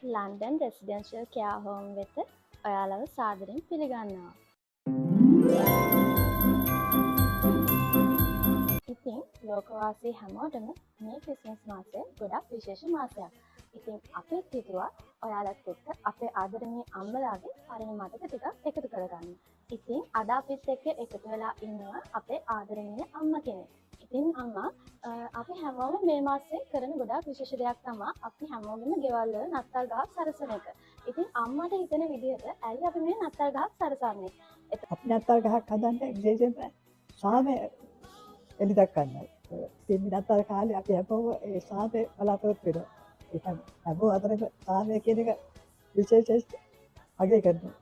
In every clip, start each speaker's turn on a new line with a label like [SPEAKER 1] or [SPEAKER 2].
[SPEAKER 1] London රෙසිඩෙන්ෂියල් care home වෙත ඔයාලව සාදරයෙන් පිළිගන්නවා. ඉතින් ලෝකවාසී හැමෝටම මේ ක්‍රිස්මස් මාසය ගොඩක් විශේෂ මාසයක්. ඉතින් අපිත් හිතුවා ඔයාලත් එක්ක අපේ ආදරණීය අම්මලාගේ පරණ මතක ටිකක් එකතු කරගන්න. ඉතින් අද අපිත් එක්ක එකතු වෙලා ඉන්නවා අපේ ආදරණීය අම්මා කෙනෙක්. ඉතින් අම්මා, අපි හැමෝම මේ මාසේ කරන ගොඩාක් විශේෂ දෙයක් තමා අපි හැමෝගෙම ගෙවල් වල නත්තල් ගහක් සරසන එක. ඉතින් අම්මට හිතෙන විදිහට ඇයි අපි මේ නත්තල් ගහක් සරසන්නේ?
[SPEAKER 2] අපි නත්තල් ගහක් හදන්නේ විශේෂයෙන්ම සාමය එලි දක්වන්නයි. ඉතින් මේ නත්තල් කාලේ අපි හැමෝම ඒ සාමය බලාපොරොත්තු වෙනවා. ඒ හැමෝම අතරම සාමය කියන එක විශේෂයෙන් අගය කරනවා.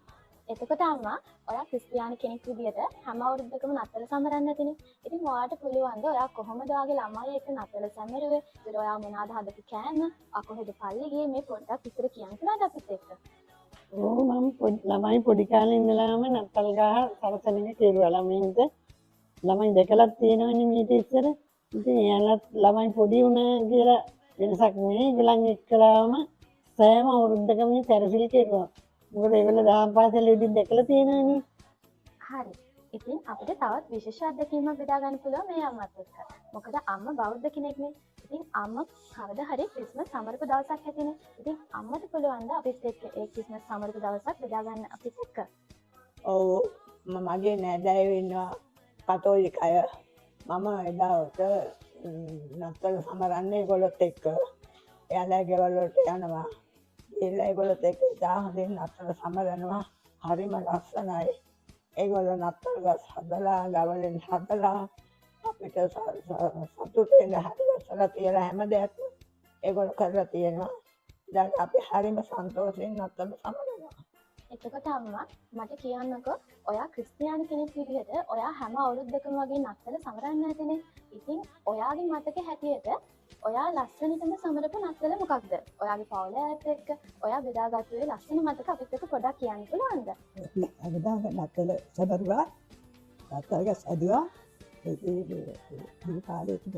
[SPEAKER 1] එතකොට අම්මා, ඔයා ක්‍රිස්තියානි කෙනෙක් විදිහට හැම අවුරුද්දකම නත්තල සමරන්න ඇතිනේ. ඉතින් ඔයාට පුළුවන්ද ඔයා කොහොමද ඔයාගේ ළමයි එක්ක නත්තල සැමරුවේ? ඒතර ඔයා මොනවාද හදපු කෑම? ඔයා කොහෙද පල්ලි ගියේ? මේ පොඩ්ඩක් විස්තර කියන්න පුළුවන්ද අපිත් එක්ක?
[SPEAKER 3] ඔව්, මම පොඩි ළමයි පොඩි කාලේ ඉඳලාම නත්තල් ගහ සරසන එක කෙරුවා ළමයින්ට. ළමයි දැකලත් තියෙනවනේ මීට ඉස්සර. ඉතින් එයාලත් ළමයි පොඩි වුණා කියලා වෙනසක් නෙවෙයි. ඒගොල්ලන් එක්කලාම සෑම අවුරුද්දකම මේ සැරසිලි කෙරුවා. මොකද ඒගොල්ලෝ දහම් පාසල් වලදී දැකලා තියෙනවනේ.
[SPEAKER 1] හරි. ඉතින් අපිට තවත් විශේෂ අත්දැකීමක් බෙදා ගන්න පුළුවන් මේ අම්මත් එක්ක. මොකද අම්මා බෞද්ධ කෙනෙක්නේ. ඉතින් අම්මා කවදා හරි ක්‍රිස්මස් සමරපු දවසක් ඇතිනේ. ඉතින් අම්මට පුළුවන් ද අපිත් එක්ක ඒ ක්‍රිස්මස් සමරපු දවසක් බෙදා ගන්න අපිත් එක්ක?
[SPEAKER 4] ඔව්, මගේ නෑදෑයෝ ඉන්නවා කතෝලික අය. මම එදාට නත්තල් සමරන්නේ ඒගොල්ලොත් එක්ක. එයාලා ගෙවල් වලට යනවා. ගිහිල්ලා ඒගොල්ලොත් එක්ක ඉතා හොඳින් නත්තල් සමරනවා. හරිම ලස්සනයි. ඒගොල්ලෝ නත්තල් ගස් හදලා, ගවලෙන් හදලා, අපිට සතුට වෙන්න හරි ගස්සලා තියලා හැම දෙයක්ම ඒගොල්ලෝ කරලා තියෙනවා. දැන් අපි හරිම සන්තෝෂයෙන් නත්තල් සමරනවා.
[SPEAKER 1] එතකොට අම්මා, මට කියන්නකෝ, ඔයා ක්‍රිස්තියානි කෙනෙක් විදිහට ඔයා හැම අවුරුද්දකම වගේ නත්තල සමරන්න ඇතිනේ. ඉතින් ඔයාගේ මතක හැටියට ඔයා ලස්සනටම සමරපු නත්තල මොකක්ද? ඔයාගේ පවුලේ අයත් එක්ක ඔයා බෙදාගත්තු ඒ ලස්සන මතක අපිත් එක්ක පොඩ්ඩක් කියන්න පුළුවන්ද?
[SPEAKER 2] අපි හැමදාම නත්තල සැමරුවා. නත්තල් ගස් හැදුවා. ඉතින් මේ කාලේ තුන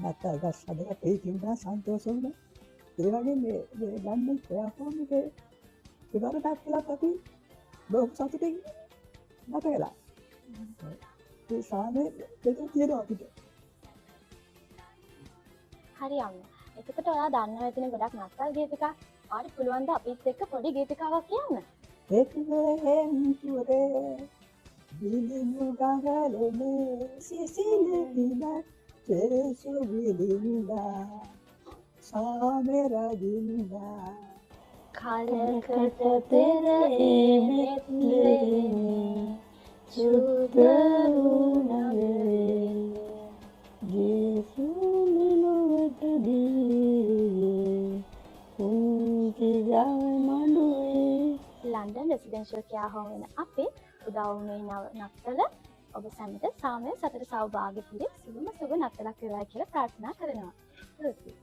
[SPEAKER 2] නත්තල් ගස් හදලා ප්‍රීති වුණා, සන්තෝෂ වුණා. ඒ වගේ මේ මේ ලන්ඩන් කෙයා හෝම් එකේ ඉවර නත්තලත් අපි බොහොම සතුටින් ගත කළා. ඒ සාමය මෙතන තියෙනවා අපිට.
[SPEAKER 1] හරි අම්මා. එතකොට ඔයා දන්නවා ඇතිනේ ගොඩක් නත්තල් ගීතිකා. ඔයාට පුළුවන් ද අපිත් එක්ක පොඩි ගීතිකාවක් කියන්න?
[SPEAKER 2] බෙත්ලෙහෙම් පුරේ විලිඳු ගඟලනේ සිසිල දිනක් ජේසු විලිඳා සාමෙ රජින්දා.
[SPEAKER 1] කලකට පෙර ඒ බෙත්ලෙහෙමේ චුත වූ නගරේ
[SPEAKER 3] ජේසු මෙලොවට ගියේ පුංචි ගව මඩුවේ.
[SPEAKER 1] ලන්ඩන් රෙසිඩෙන්ෂියල් කෙයා හෝම් වෙන අපේ උදා වූ මේ නව නත්තල ඔබ සැමට සාමය, සතුට, සෞභාග්‍ය පිරි සුබම සුබ නත්තලක් වේවා කියලා ප්‍රාර්ථනා කරනවා. ස්තුතියි.